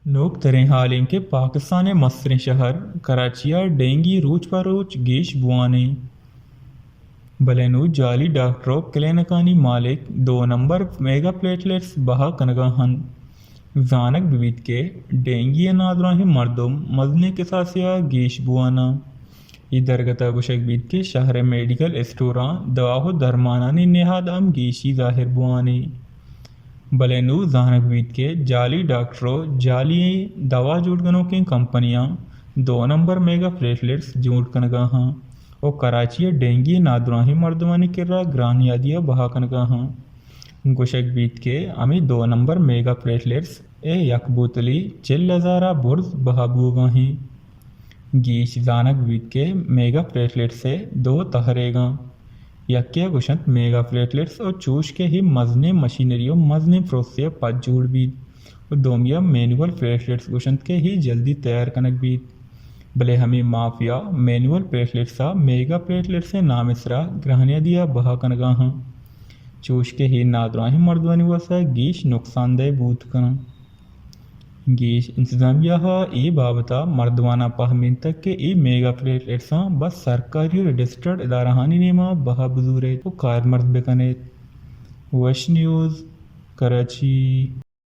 نوکتریں حال انت کہ پاکستان ءِ مستریں شہر کراچی ءَ ڈینگی روچ پہ روچ گیش بوان انت، بلے نوں جعلی ڈاکٹر ءُ کلینکانی مالک دو نمبر میگا پلیٹلیٹس بہا کنگ ءَ انت۔ زانگ بہ بیت کہ ڈینگی ءِ نادراہیں مردم مزنیں کساسے ءَ گیش بوان انت۔ اے درگت ءَ گوشگ بیت کہ شہر ءِ میڈیکل اسٹوراں دوا ءُ درمانانی نہاد ہم گیشی ظاہر بوان انت۔ بلے نوں زانگ بیت کہ جعلی ڈاکٹر ءُ جعلی دوا جوڑ کنوکیں کمپنیاں دو نمبر میگا پلیٹلیٹس جوڑ کنگ ءَ انت ءُ کراچی ءِ ڈینگی نادراہیں مردمانی کرا گرانیادی ءَ بہا کنگ ءَ انت۔ گوشگ بیت کہ ہمے دو نمبر میگا پلیٹلیٹس ءِ یک بوتلی چل ہزار ءَ برز بہا بوگ ءَ انت۔ گیش زانگ بیت کہ میگا پلیٹلیٹس ءِ دو تہریگ انت۔ یکے ءَ گوشنت میگا پلیٹلیٹس ءُ چوش کہ اے مزنیں مشینری ءُ مزنیں پروسے ءَ پد جوڑ بیت ءُ دومی ءَ مینول پلیٹلیٹس گوشنت کہ اے جلدی تیار کنگ بیت۔ بلے ہمے مافیا مینول پلیٹلیٹس ءَ میگا پلیٹلیٹس ءِ نام ءِ سرا گرانیادی ءَ بہا کنگ ءَ انت، چوش کہ اے نادراہیں مردمانی واستا گیش نقصان دہ بوت کناں۔ گیش انتظامیہ ءَ اے بابت ءَ مردماناں پہمینتگ کہ اے میگا پلیٹلیٹساں بس سرکاری ءُ رجسٹرڈ ادارہانی نیما بہا بزوریت ءُ کارمرز بکنیت۔ وش نیوز، کراچی۔